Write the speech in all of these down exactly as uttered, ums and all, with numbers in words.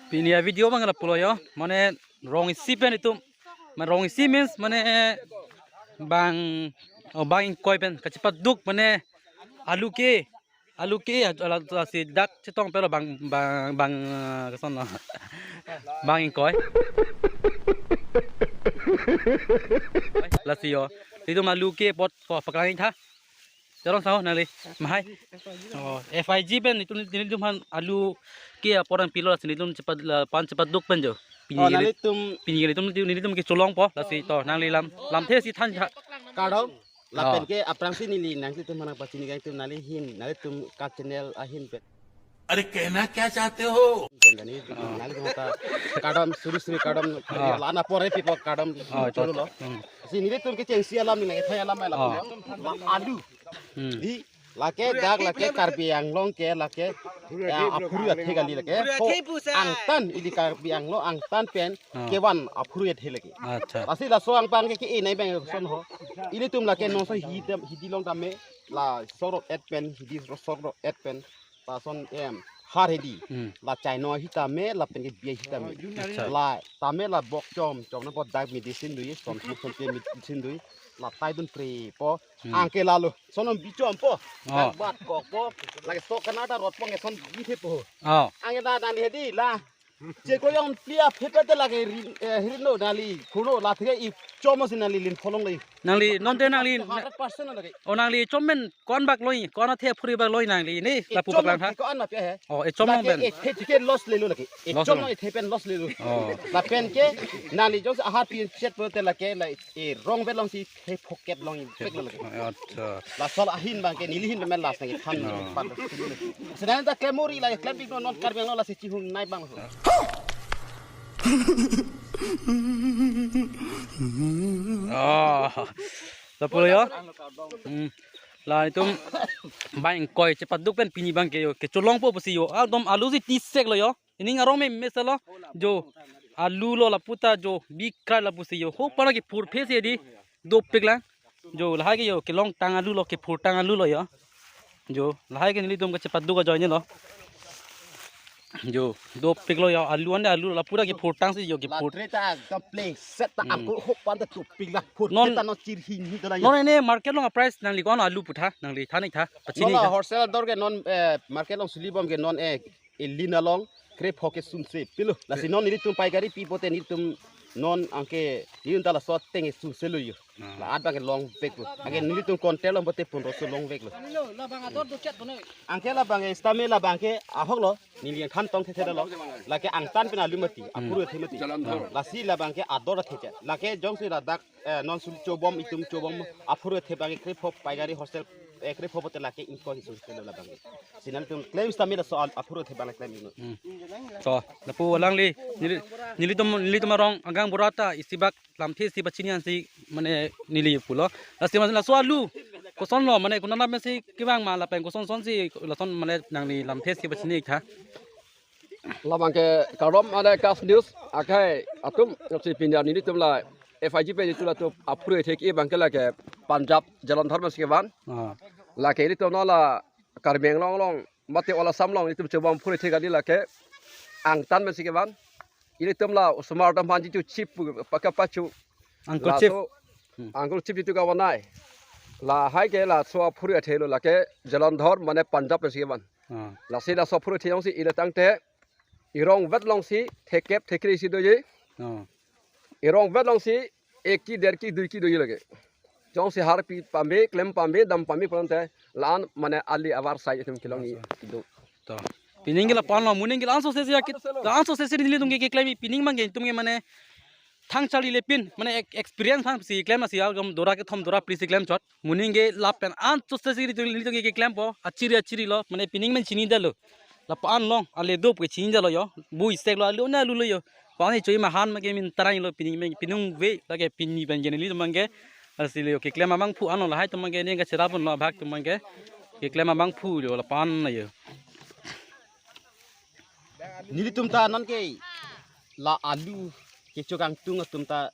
Pini a-video abang lapulo yo, mane rong isi pen itum, mane rong isi means mane bang, oh, bang ingkoi pen kachepaduk mane alu ke, alu ke, ala, ala si dak chetong pelo bang, bang, bang, eh, koson lo. Bang ingkoi. Lasi yo, itum alu ke apot ko paklang tha. Jorong sao nangli, mahai. Oh, F I G pen itum, nelitum aphan alu ke apor nangpilo, lasi nelitum chepat, la, pan chepaduk pen jo. Pini Oh, kali, nelitum pini kali itum, nelitum kecholongpo, lasi to nangli lam, lamthe si than tha. Kardom, lapen Oh. ke aphrangsi neli nangtum aphan nangpachini kangtung, nangli ahin, nangtum ka-channel ahin pen. अरे कहना क्या चाहते हो? Pen neli, nangtum ta kardom, suri suri kardom, Oh. la-an apor pipo kardom Oh, to, cholo lo. Hmm. Si nelitum kechengsi alam neli, thai alam la Oh. la alu. Hmm. Di, lake dak, lake Karbi Anglong ke, lake, ya, aphurui athe kali lake. Ko angtan, ili Karbi Anglong angtan pen, Ah. kevan aphurui athe lake. Acha. Lasi laso abang ke, ke-e nai bang son ho. Ilitum lake non so hidi, hidi along tame, la sorok et pen, hidi sorok et pen, lason em, har hidi. Hmm. La chaino ahi tame, lapen ke bi ahi tame. Acha. La tame la bok chom, chom na po dak medicine dui, son son ke medicine dui. La tai dun pre po. Hmm. Anke lalo, sonom bichom po. Oh. Bat kok po. Lake sok kana ta rot po nge son bithe po. Oh. Anke ta nangli hedi la. Che ko yong plia phepe te lake rin, eh, hirin lo nangli. Kuno la theke i chomo si nangli lin pholong le. Nangli, non te nangli, hundred percent lake. Oh, nangli chom pen ko-an bak loi, ko-an athe aphurui bak loi nangli ne, E lapu chom paklang tha. Ko-an ma pe he. Oh, e chom Lake pen. E the theke loss lelo lake. E Loss chom lo. E the pen loss lelo. Oh. Lapen ke, nangli jongsi ahar pi chet po te lake la e rong vet along si the pocket along pek lo lake. Acha. Laso ahin abang ke neli ahin pen last nangli than Oh. pan. Sedan ta klemuri la klem pik non Karbi Anglong lasi chihung nai abang. Oh. Lapulo yo. Hmm. La itum bang ingkoi chepaduk pen pini abang ke yo, kecholongpo pusi yo. Ekdom alu si tisek lo yo. Ining arong me mesa lo. Jo. Alu lo lapu ta jo. Bikra lapusi yo. Ho para kephurphe si di. Dopik lang. Jo, lahai ke yo, kelongtang alu lo, kephurtang alu lo yo. Jo, lahai ke nelitum kachepaduk ajoine lo. Jo, dopik lo yo, alu ande alu lo, lapu ta kephurtang si yo, La kephur. Tre ta complete set ta Hmm. angko hok pan ta tupik la phur Non- ta non chirhing hi ta la yo. Non ene market along a-price nangli ko-an alu pu tha, nangli than ik tha, pachini Non la tha. Wholesale dor ke non, eh, market along suli bom ke non, eh, e lin along krepho ke sumse pilo. Lasi non nelitum paikari pi pote nelitum non anke nelitum ta laso ateng sumse lo yo. Ah. La-an abang ke longvek lo. Anke nelitum kontel along pote pondro so longvek lo. Anke labang ke sitame labang ke ahok lo. Neli yang than tong thethe lo. Lake angtan pen alu mati. Aphurui athe mati. Lasi labang ke ador athe che. Lake jongsi ladak, eh, non suli chobom itum chobom aphurui athe abang ke krepho paikari hostel, eh, krepho pote lake ingkoi sumse lo labang ke. Si nangtum klem sitame laso al-, aphurui athe abang klem ino. Hmm. To, lapu alangli, neli, nelitum, nelitum arong agaonbura ta isi bak lamthe si pachini ansi mane neli pulo. Lasi mane laso alu koson lo mane konat pensi kevang ma lapen koson son si lason mane nangli lamthe si pachini ik tha. Labang ke kardom ale kas news akai atum si pini nelitum la F I G pen itum latum aphurui athe ke abang ke lake Punjab Jalandhar pensi kevan. Ah. Lake itum non la Karbi Anglong along mate all Assam along itum chobom aphurui athe kali lake angtan pensi kevan. Ilitum la osomar atum aphan jitu chip pu pakapachu. Uncle Chip. Laso Hmm. Uncle Chip jitu kavanai. Lahai ke laso aphurui athe lo lake Jalandhar mane Punjab pensi kevan. Ah. Lasi laso aphurui athe jongsi ile tangte erong vet along si thekep thekre si doji. Ah. Erong vet along si ek ki, der ki, dui ki doji lake. Jongsi har pi pame, klem pame, dam pame pulote la-an mane ali avar sai itum kelong i Asa. Do. To. Pining ke la-an lo, moning ke la-an so se se ya kit, la-an so se se nelitum ke keklem, pining abang ke itum ke mane thang charli le pin, mane ek-, experience aphan si klem asi ya, gam dora kethom dora phli si klem chot. Moning ke lapen an so se se nelitum, nelitum ke keklempo, achiri achiri lo, mane pining men chinidetlo. Lapu-an along, ale dop ke chinidetlo yo, bu isek lo alu na alu lo yo. Pang ni choi mahan ma ke min tarang lo pining men, pinung ve, lake pini abang ke nelitum abang ke, asi lo yo keklem abangphu an lo lahai atum abang ke, ning kacherap lo abang atum abang ke, keklem abangphu lo lapu-an lo yo. Nelitum ta non ke la alu kecho kangtung atum ta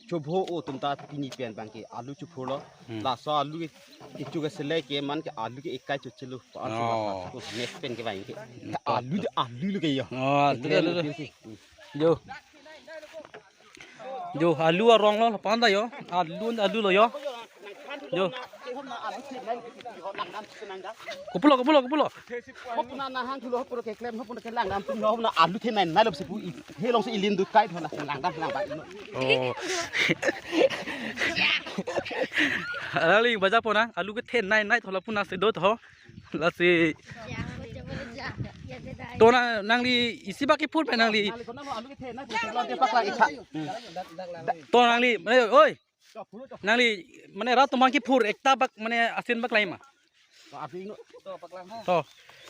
chobho o tum ta pini pen bang ke alu chophurlo. Hmm. Laso alu ke kecho ke selek ke man ke alu ke ekai chochelo. Pan Oh. Next pen ke bang ke. Hmm. Alu de alu lo ke yo. Oh, alu, alu, alu. Hmm. Jo. Jo, alu arong lo, pan ta jo. Alu, alu lo jo. Jo. Kopulo, kopulo, kopulo. Hopuna na hang thulo, hopuna keklem, hopuna kelang dam tum, hopuna alu the nai nai lo si pu i. He long si ilin du kai thona lang dam lang ba. Oh. Alali baja pona, alu kethe nai nai thola puna si do tho. Lasi. To na nangli isi bak kephur pen nangli. To nangli, eh, oi. Nangli mane rat atum aphan kephur ekta bak mane asin bak lai ma. To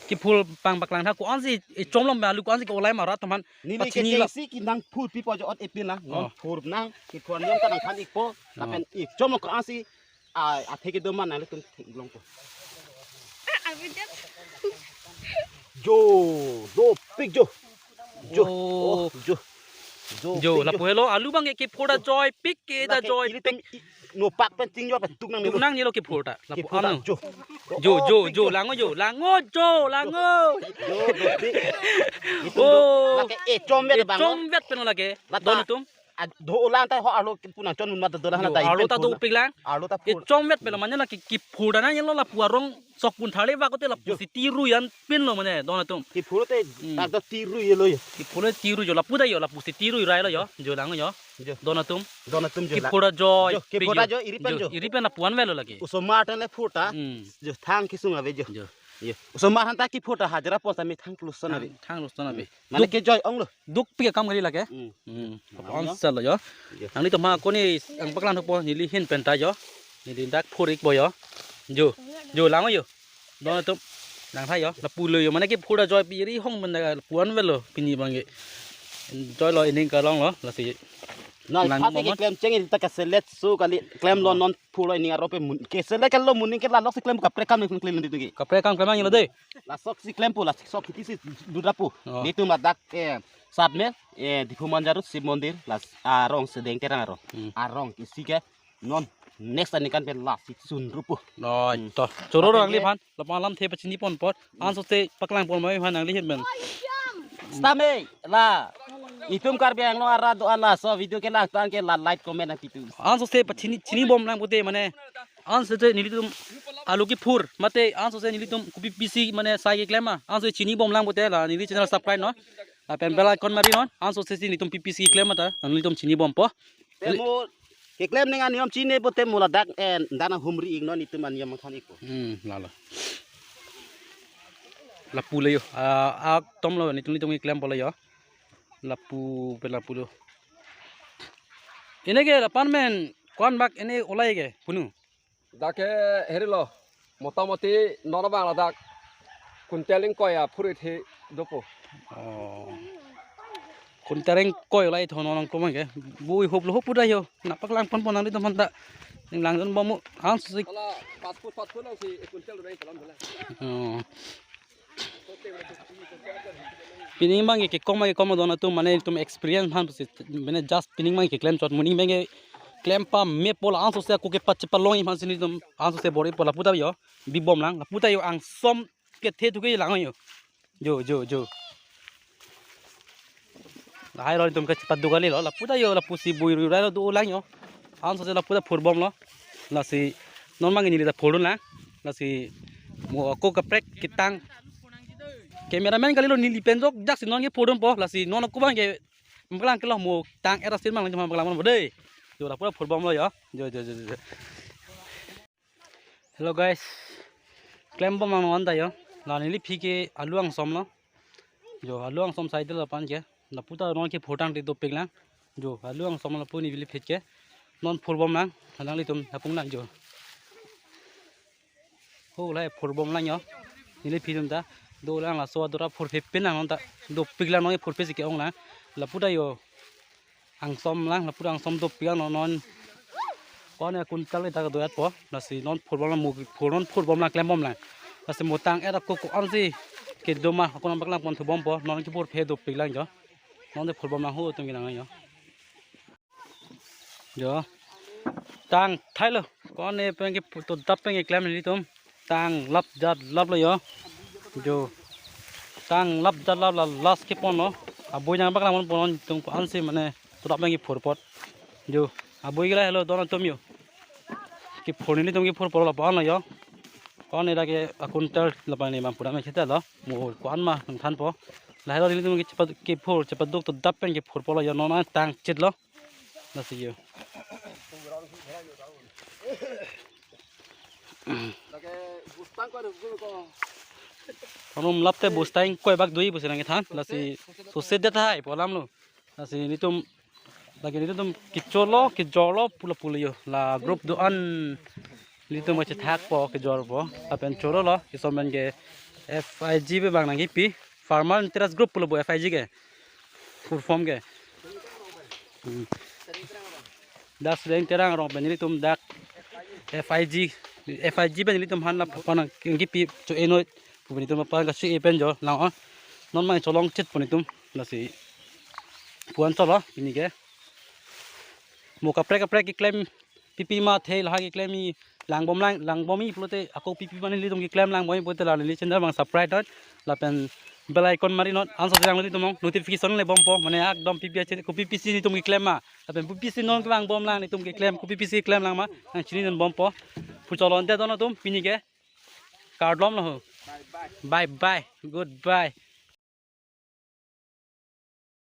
kephur pang bak lang tha ko-an si, eh, chomlo ma alu ko-an si ko lai ma rat atum aphan. Neli pachini la. Kechengsi ke nang phur pi po jo ot epin la. Non Oh. Phur nang ke phur niam ta nang khan ik po. Oh. Lapen ik chomlo ko-an si a, athe kedo ma nanglitum theklong po. Jo, dopik jo. Jo, Oh. Oh, jo. Jo, Jo, pik lapu jo. Helo, alu bang ke kephur ta joipik ke ta Lake joipik. Ilitum i-, no pak pen ting jo pa tuk nang Tuk nelo. Nang nelo kephur ta, lapu Kephur ta anu. Jo. Jo, jo, jo, lango jo, lango jo, lango. Jo, dopik. Itum Oh. Do, lake e chom vet E bang. Chom vet pen lake. Lata. Don itum. A, do ulang ta ho arlo puna chon mun mata dolang Jo, na ta arlo ipen ta phur na. Dopik lang. Arlo ta E phur. Chom vet pelo mane la ki, kephur ta na yelo lapu arong sok pun thale va kote lapu Jo. Si tiru yan pin lo mane don atum. Kephur te Hmm. Ta do tiru yelo yo. Kephur tiru jo lapu ta jo lapu si tiru rai lo jo. Jo lang jo. Jo. Don atum. Don atum jo la. Kephur ta jo. Jo, kephur ta jo, iri pen Jo, jo. Iri pen lapu-an velo lake. Osomar ta le phur ta. Hmm. Jo, thang kesung ave jo. Jo. Jo. Osomar han ta kephur ta hajra pon ta me thang keluson ave. Thang, thang keluson ave. Mane Duk- kejoi ong lo. Duk pi kam kali lake. Hmm. Hmm. Ong lo. Answer lo jo. Jo. Nangli to ma koni ang paklang thupo neli hin pen ta jo. Neli dak phur ik po jo. Jo. Jo lang jo. Don atum. Lang tha jo. Lapu lo jo. Mane kephur ta joipik iri hong mane lapu-an velo pini bang ke. Joilo ining kalong lo lasi. Na lang phat ke momon. Klem cheng ta ka selet su kali klem lo Oh. Non phurlo ining arong pen mun. Ke selet ke lo muning ke la lok si klem kaprek kam klem klem di tu ke. Kaprek kam klem ang lo de. La sok si klem po, la sok hiti si duda po. Oh. Netum ladak, eh, sat me, eh, Diphu Manjaru Shiv Mandir, la s-, arong Sedeng Terang arong. Hmm. Arong isi ke non next ani kan pen la si sun rupo. Oh, Hmm. To. Choro Lapen nangli ke aphan, lapu alamthe pachini pon apot. Hmm. Anso se paklang pon mai aphan nangli hin pen. Stame, la. Itum Karbi Anglong arat do-an laso video kelang tang ke la like comment nangpi tu. Anso se pachini, chini bom lang pute mane. Anso se nelitum alu kephur mate anso se nelitum kopi pisi mane sai keklem ma. Anso se chini bom lang pute la neli channel subscribe non. Lapen bell icon mari non. Anso se nelitum pi pisi keklem ma ta nelitum chini bom po. Te mo keklem neng aniom chini pute mo ladak en dana humri ik non itum aniom khan ik po. Hmm, lalo. Lapu le jo. Ah, ah, tom lo nelitum nelitum keklem po le jo. Lapu pe lapu do. Ene ke la pan men ko-an bak ene olai ke punu. Dak ke heri lo. Motamoti non abang ladak kuntel ingkoi aphurthe dopo. Oh. Kuntel ingkoi olai tho non ko man ke. Bui hop lo hop pu da jo. Na paklang pon pon nangli teman ta. Ning lang don bom anso si. Ala pas put pas put lang si kuntel udah kalam bela. Oh. Pining bang ke kekong bang ke kong don atum mane itum experience aphan pusi mane just pining bang ke klem chot muning bang ke klem pame po la anso se ako ke pachepalong aphan si nelitum anso se bor-i po lapu ta jo bi bom lang lapu ta jo angsom kethe thu ke lang jo jo jo jo. Lahai lo itum ke chepaduk kali lo lapu ta jo lapu si bui rui rai lo do lang jo. Anso se lapu ta phur bom lo. Lasi non mang neli ta phur dun lang. Lasi mo ako kaprek ketang. Cameraman kali lo neli pen jok jak si non ke phur dun po. Lasi non ako bang ke manglang ke lo mo tang era sin mang lang jom manglang mo de. Jo lapu ta phur bom lo jo. Jo jo jo jo. Hello guys. Klem bom mang non ta jo. La neli phi ke alu angsom lo. Jo alu angsom sai de la pan ke. Lapu ta non ke phurtang te dopik lang. Jo alu angsom lapu neli phi ke. Non phur bom lang. Halang litum hapung lang jo. Ho lai phur bom lang jo. Neli phi tum ta. Do lang laso adora phur phe pin lang non ta. Dopik lang non phur phe si ke ong lang. Lapu ta jo. Angsom lang, lapu ta angsom dopik lang non, non. Ko-an kuntal ta doyat po, lasi non phur bom lang mo phur non phur bom lang klem bom lang. Lasi mo tang era ko ko-an si kedo ma ko non paklang pon thu bom po, non kephur phe dopik lang jo. Non de phur bom lang ho tum kelang jo. Jo. Tang thailo. Ko-an ne pen ke pu-, to dap pen keklem nelitum. Tang lap jat lap lo jo. Jo. Tang lap jat lap la last kepon lo. Abui nang bak lamon pon tum ko-ansi mane to dap pen kephur apot. Jo. Abui ke lahelo don atum jo. Kephur nelitum kephur apot lapu-an lo jo. Ko-an ne dak ke akuntal lapu-an ne bang pura me cheta lo. Mo ko-an ma nangthanpo. Lahelo nelitum ke chepat kephur chepaduk to dap pen kephur apot lo jo. Non an tang chit lo. Lasi jo. Lake bustang ko, ko. Anum lap te bustang koi bak dui pusi nangkethan. Lasi susit det hai pu alam lo. Lasi nelitum lake nelitum kecholo kejorlo pulo pulo jo. La group do-an nelitum kachethakpo kejorpo. Lapen cholo lo kesom pen ke F I G pen bang nangkipi. Farmer Interest Group pulo pu F I G ke. Full form ke. Hmm. Das Deng Terang arong pen nelitum dak F I G, F I G pen nelitum han lapu-an nangkipi cho-e noi. Pu nelitum lapu-an kachi-e pen jo lang-o. Non mang cholong chit pu nelitum. Lasi pu-an cholo pini ke. Mo kaprek kaprek keklem pipi ma the lahai keklem-i langbom lang, langbom-i pulote ako pipi ma nelitum keklem langbom-i pulote la neli channel bang subscribe non. Lapen bell icon mari non. Anso jang nelitum notification le bompo. Mane ekdom pipi ache ko pipisi nelitum keklem ma. Lapen pipisi non kelang bom lang nelitum keklem ko pipisi keklem lang ma. Nangchini non bompo. Pu cholo ante don atum pini ke. Kardom lo ho. Bye bye. Bye bye. Goodbye.